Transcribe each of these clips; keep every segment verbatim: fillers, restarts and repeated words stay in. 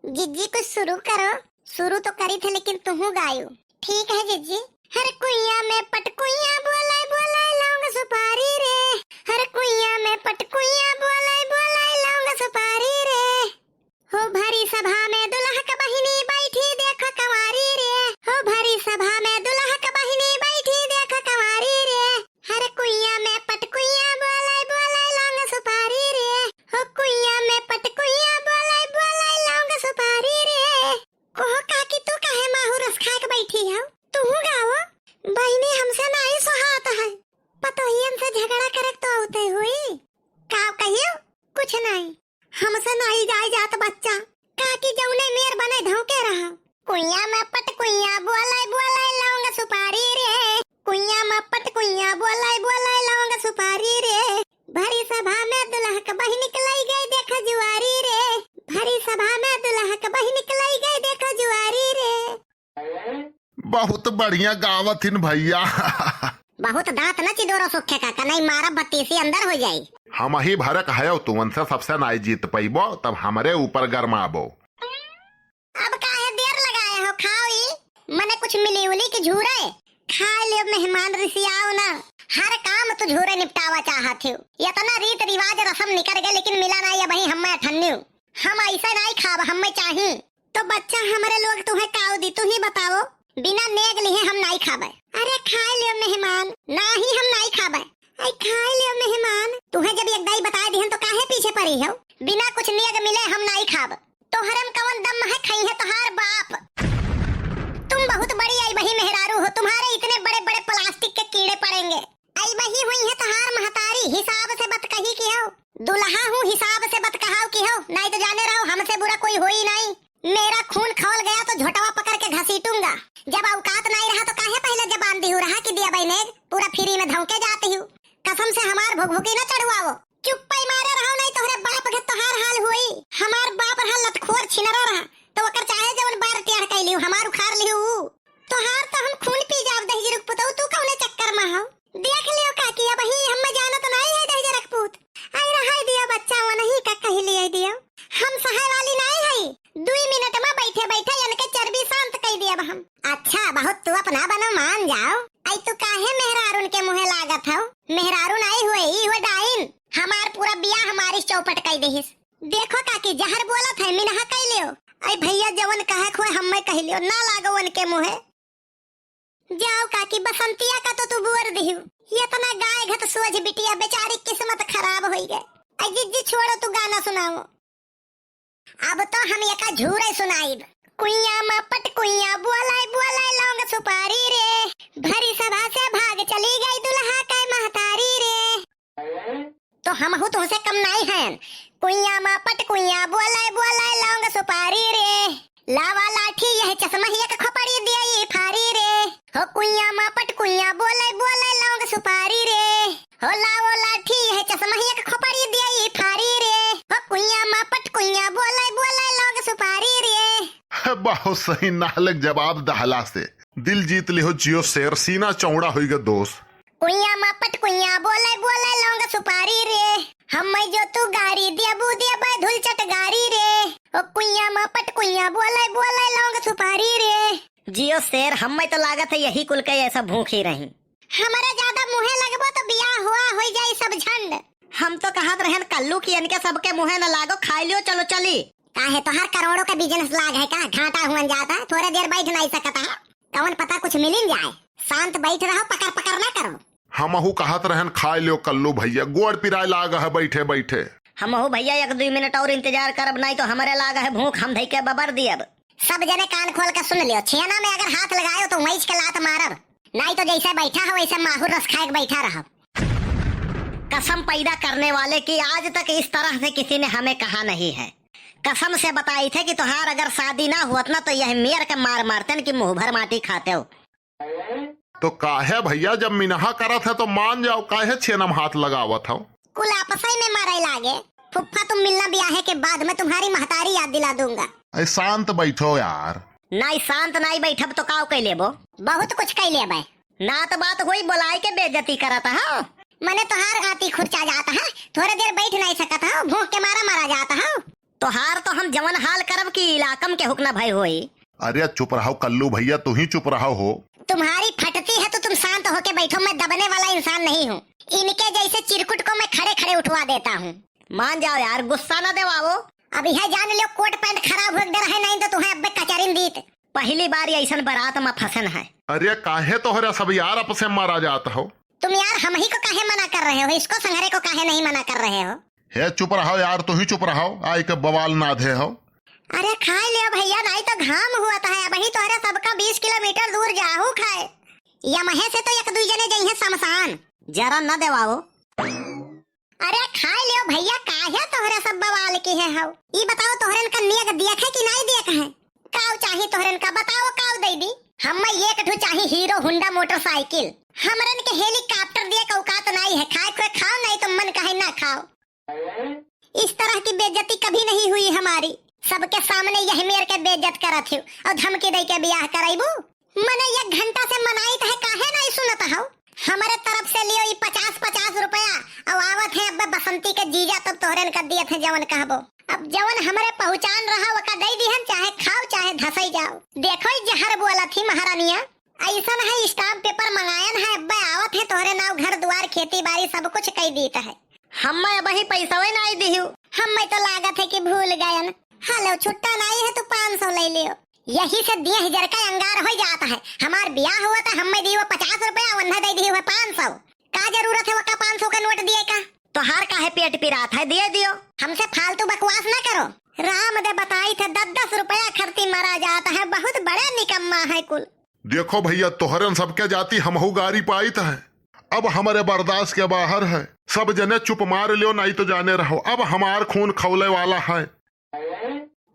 जिज्जी, कुछ शुरू करो। शुरू तो करी थे, लेकिन तुहू गायो। ठीक है जिज्जी। हर कुइया में पटकुइया बोले, बोले लौंग सुपारी रे। हर कुइया में पटकुइया बोले, बोले लौंग सुपारी रे। हो भरी सभा में दुल्हक बहिनी बैठी देख कंवारी रे। हो भरी सभा में दुल्हक बहिनी बैठी देख कंवारी रे। हर कुइया में पटकुइया बोले, बोले लौंग सुपारी रे। हो कुइया में पटकुइया बोले, बोले लौंग सुपारी रे। कहो काकी, तू काहे माहू रस खाए के बैठी हो? तुहू गाओ। बहिनी, हमसे नाई सोहात है। पतोहियन से झगड़ा करे तो औते हुई। का कहियो? कुछ नाई। हमसे नाई जाए जात बच्चा। काकी, जौने मेर बने धौके रहा। कुइया में पटकुइया बोले, बोले लौंग सुपारी रे। कुइया में पटकुइया बोले, बोले लौंग सुपारी रे। भरी सभा में दुल्हक बहिनी निकलई गई देख जुआरी रे। भरी सभा में दुल्हक बहिनी निकलई गई देख जुआरी रे। बहुत बढ़िया गावत हिन भइया। बहुत दांत न चिदोरो सुखे का, कनई मारब बत्तीसी अंदर हो जाई। हमही भरक हयो, तुमन से सबसे नाई जीत पइबो, तब हमरे ऊपर गरमाबो। अब काहे देर लगाए हो, खाओ ई। मने कुछ मिली उली के झूरे, खाए लियो मेहमान, रिसियाओ ना। हर काम तू झूरे निपटावा चाहत हो। इतना रीत रिवाज रसम निकर गए, लेकिन मिला नाई अबही हम्मे अठन्नियो। हम ऐसे नाई खाब, हम्मे चाही। तो बच्चा, हमरे लोग तुहे काव दी, तू ही बताओ। बिना नेग लिहे हम नाई खाबे। अरे खाए लियो मेहमान। नाही, हम नाई खाबे। आई खाए लियो मेहमान। तुहे जब एक दाई बताए दिहन तो काहे पीछे पड़ी हो? बिना कुछ नेग मिले हम नाई खाब। तोहरे में कवन दम है, खइहे तोहार बाप। तुम बहुत बड़ी अइबही मेहरारू हो, तुम्हारे इतने बड़े बड़े प्लास्टिक के कीड़े पड़ेंगे। अइबही हुई है तोहार महतारी, हिसाब से बत कही की हो। दुल्हा हूँ, हिसाब से बत कहाव की हो, नाई तो जाने रहो हमसे बुरा कोई होई नाई। मेरा खून खौल गया तो झोटवा पकड़ के घसीटूंगा। जब औकात नाई रहा तो काहे पहले जबान दिहू रहा कि दिया बहने पूरा फ्री में धौके जाती हूँ। कसम से हमार भुकभुकी न चढ़वाओ। चुप्पई मारे रहो, नाई तोहरे बाप के तोहार हाल हुई। हमार बाप रहा लतखोर छिनरा रहा, तो ओकर चाहे जवन बार टेढ़ कई लिहू, हमार उखाड़ लिहू। तोहार तो हम खून पी जाब दहिजरक पुतऊ, तू कौने चक्कर में हो? देख लियो काकी, अबही हम्मे जानत नाई है दहिजरक पूत। आई रहाई दियो बच्चा, वनही का कही लियो दियो। हम सहाय वाली नाई है, दुई मिनट में बैठे बैठे इनके चर्बी शांत कई दियब हम। अच्छा, बहुत तू अपना बनो, मान जाओ। आई तू काहे मेहरारून के मुँहे लागत हो? मेहरारून आई हुए, ई हुए डाइन। हमार पूरा बियाह हमारी चौपट कई देहिस। देखो काकी, जहर बोलत है, मिनहा कई लियो। आई भइया, जवन कहे खोए हम्मे कही लियो, ना लागो उनके मुँहे। जाओ काकी, बसंतिया का तो तू बोर दिहू। ये इतना गाय घत सोझ बिटिया, बेचारी किस्मत खराब होई गए। आई जिज्जी छोड़ो, तू गाना सुनाओ। अब तो हम एका झूरे सुनाइब। कुइया मा पट कुइया बोलाय बोलाय लौंग सुपारी रे, भरी सभा से भाग चली गई दुल्हा कै महतारी रे। तो हमहू तुहसे कम नाई हयन। कुइया मा पट कुइया बोलाय बोलाय लौंग सुपारी रे, लावा लाठी यह चश्मा ही एक खोपड़ी दिया फारी रे। हो कुइया मा पट कुइया बोलाय बोलाय लौंग सुपारी रे, हो लावो लाठी यह चश्मा ही एक खोपड़ी दिया फारी रे। हो कुइया मा पट कुइया बोलाय बोलाय लौंग सुपारी रे। बहुत सही, नालक जवाब दहला से दिल जीत लिहो जियो शेर, सीना चौड़ा होइगा दोस्त। कुइया मा पट कुइया बोलाय बोलाय लौंग सुपारी रे, हम्मै जो तू गारी देबू देबै धुल चटगारी रे। ओ कुइया मा पट कुइया बोलाय बोलाय लौंग सुपारी रे। जियो शेर, हम्मै तो लागत है यही कुल के ऐसा भूखी रही। हमरे ज्यादा मुँहे लगबो तो बियाह हुआ होई जाई सब झंड। हम तो कहत रहन कल्लू कि इनके सबके मुँहे न लागो, खाई लियो, चलो चली। काहे तोहार करोड़ों का बिजनेस लाग है का? घाटा हुअन जाता, थोड़े देर बैठ नाई सकता है, कौन पता कुछ मिलिन जाए। शांत बैठ रहो, पकर पकर ना करो। हमहू कहत रहन खाई लियो कल्लू भइया, गोड़ पिराए लाग है बैठे बैठे। हमहू भइया एक दुई मिनट और इंतजार करब, नाई तो हमरे लाग है भूख, हम धई के बबर दियब। सब जने कान खोल के सुन लियो, छेना में अगर हाथ लगायो तो वैच के लात मारब, नाई तो जैसे बैठा हो वैसे माहुर रस खाए के बैठा रहो। कसम पैदा करने वाले की आज तक इस तरह से किसी ने हमें कहा नहीं है। कसम से बताई थे कि तोहार अगर शादी ना हुअत ना तो यह मेर के मार मारते न कि मुँह भर माटी खाते हो। तो काहे भइया, जब मिनहा करत है तो मान जाओ, काहे छेना में हाथ लगावत हो? कुल आपसई में मारे लागे। फुफ्फा, तुम मिलना बियाहे के बाद, मैं तुम्हारी महतारी याद दिला दूंगा। अरे शांत बैठो यार। नाई शांत नाई बैठब तो काव कई लेबो? बहुत कुछ कई लेबै। ना तो बात होई, बोलाए के बेइज्जती करत हो। मने तोहार आती खुरचा जात है, थोड़े देर बैठ नाई सकत हो, भूख के मारा मारा जात हो। तोहार तो हम जवन हाल करब कि इलाकम के हुक न भय होई। अरे चुप रहो कल्लू भैया, तू ही चुप रहो हो। तुम्हारी फटती है तो तुम शांत होके बैठो, मैं दबने वाला इंसान नहीं हूँ। इनके जैसे चिरकुट को मैं खड़े खड़े उठवा देता हूँ। मान जाओ यार, गुस्सा न देवाओ। अब यह जान लो, कोट पैंट खराब हो डर है, नहीं तो तुम्हें अब कचरिन दीत। पहली बार ऐसन बारात में फंसन है। अरे काहे तोहरे सब यार आपसे मारा जात हो? तुम यार हम ही को काहे मना कर रहे हो, इसको संघरे को काहे नहीं मना कर रहे हो? हे चुप रहो यार, तू ही चुप रहो, आए के बवाल ना दे हो। अरे खाए लियो भैया, नहीं तो घाम हुआ था, अब ही तोहरे सबका बीस किलोमीटर दूर जाहू खाए। या महे से तो एक दुई जने जइहे शमशान। जरा न देवाओ। अरे खाए लियो भैया, काहे तोहरे सब बवाल किहे हो? ई बताओ तोहरन का नेग दियत है कि नहीं दियत है? काव चाही तोहरन का, बताओ काव दे दी? हम्मे एक ठो चाही हीरो होंडा मोटरसाइकिल। हमरन के हेलीकॉप्टर दिए का औकात नाई है, खाए के खाओ, नहीं तो मन कहे ना खाओ। इस तरह की बेइज्जती कभी नहीं हुई हमारी। सबके सामने यह मेर के बेइज्जत करत हो और धमकी दे के बियाह कराइबू। मने एक घंटा से मनाइत है, काहे नहीं सुनत हो? हमरे तरफ से लियो ई पचास पचास रुपया, और आवत है अब्बे बसंती के जीजा, तब तोहरन का दियत है जवन कहबो। अब जवन हमरे पहुँचान रहा, वका दे दिहन, चाहे खाओ, चाहे धसई जाओ। देखो, ई जहर बोलत ही महारानिया, ऐसन है, स्टाम्प पेपर मंगायन है, अब्बे आवत है, तोहरे नाव घर दुआर, खेती बाड़ी, सब कुछ कई दीत है। हम्मे अबही पैसवे नाई दिहु। हम्मे तो लागत है कि भूल गयन। हलो, छुट्टा नाई है, तू पाँच सौ ले लियो। यही से दिए हजार का अंगार हो जात है। हमार बियाह हुआ था, हम्मे दियो पचास रुपया, वन्ना दे दियो है पाँच सौ। का जरूरत है वका पाँच सौ का नोट दिए का? तोहार काहे पेट पिरात है, दिए दियो। हमसे फालतू बकवास ना करो। राम दे बताई थे, दस दस रुपया खर्ची मरा जात है, बहुत बड़े निकम्मा है कुल। देखो भैया, तोहरन सबके जाति हमहू गारी पाइत है, अब हमरे बर्दाश्त के बाहर है। सब जने चुप मार लियो, नहीं तो जाने रहो, अब हमार खून खौले वाला है।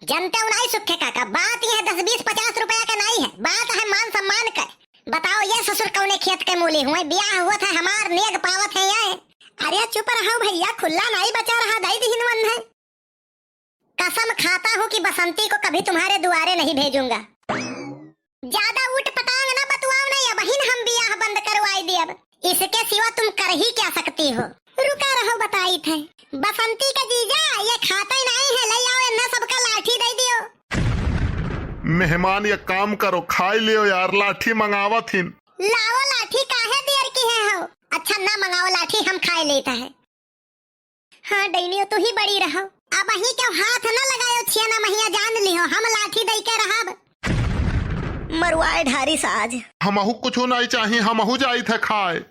जनते हो नाई सुखे काका, बात यह दस बीस पचास रुपया का नाई है, बात है मान सम्मान का। बताओ ये ससुर कौने खेत के मूली हुए, बियाह हुआ था हमार, नेग पावत है ये। अरे चुप रहो भैया, खुल्ला नाई बचा रहा, दई दिहिन वन्ने। कसम खाता हूँ कि बसंती को कभी तुम्हारे दुआरे नहीं भेजूंगा। ज्यादा ऊट पटांग ना बतुआओ, नहीं अबहिन हम बियाह बंद करवाई दियब। इसके सिवा तुम कर ही क्या सकती हो? रुका रहो, बताई थे। बसंती का जीजा, ये खाते नहीं है, ले आओ इन्हें सबका लाठी दे दियो। मेहमान, एक काम करो, खाई लियो यार, लाठी मंगावत हिन। लाओ लाठी, काहे देर किहे हो? अच्छा ना मंगाओ लाठी, हम खाए लेता है। हाँ डैनियो, तू ही बड़ी रहो। अबही के हाथ न लगायो, छिया ना महिया जान लिहो, हम लाठी दई के रहब। मरुआए ढारी साज। हमहू कुछ नहीं चाही, हमहू जाई थे खाए।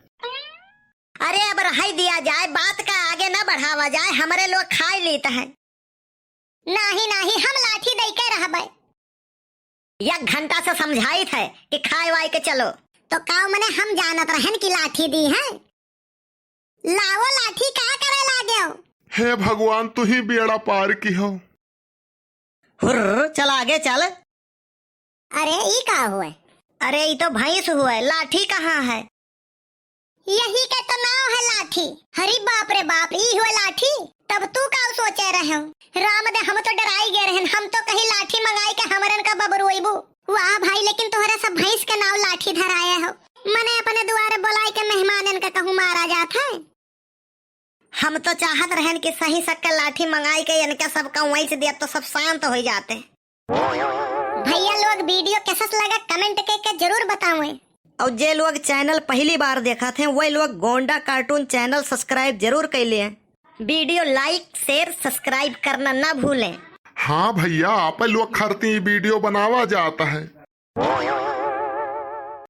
अरे अब रहाई दिया जाए, बात का आगे न बढ़ावा जाए, हमरे लोग खाए लेत है। नाही नाही, हम लाठी दई के रहबे। एक घंटा से समझाइत है कि खाए वाए के चलो। तो काव मने हम जानत रहन कि लाठी दी है? लाओ लाठी का करे लागेव? हे भगवान, तू ही बेड़ा पार किहो। हुर्र, चल आगे चल। अरे, ई का हुए? अरे, ई तो भैंस हुए, लाठी कहाँ है? यही के तो नाव है लाठी। अरे बाप रे बाप, ई हुए लाठी? तब तू का सोचे रहे हो? राम दे, हम तो डराई गए रहन, हम तो कहीं लाठी मंगाई के हमरन का बबरुइबू। वाह भाई, लेकिन तोहरे सब भैंस के नाव लाठी धराए हो। मने अपने दुआरे बुलाई के मेहमानन का कहूँ मारा जात है। हम तो चाहत रहन कि सही सक्के लाठी मंगाई के इनके सबका वैंच दिया तो सब शांत हो जाते। भैया लोग, video कैसा लगा comment के, के जरूर बतावें। और जे लोग channel पहली बार देखत हैं, वही लोग गोंडा cartoon channel subscribe जरूर कर लें। Video like, share, subscribe करना ना भूलें। हाँ भैया, आप लोग खातिर ई video बनावा जाता है।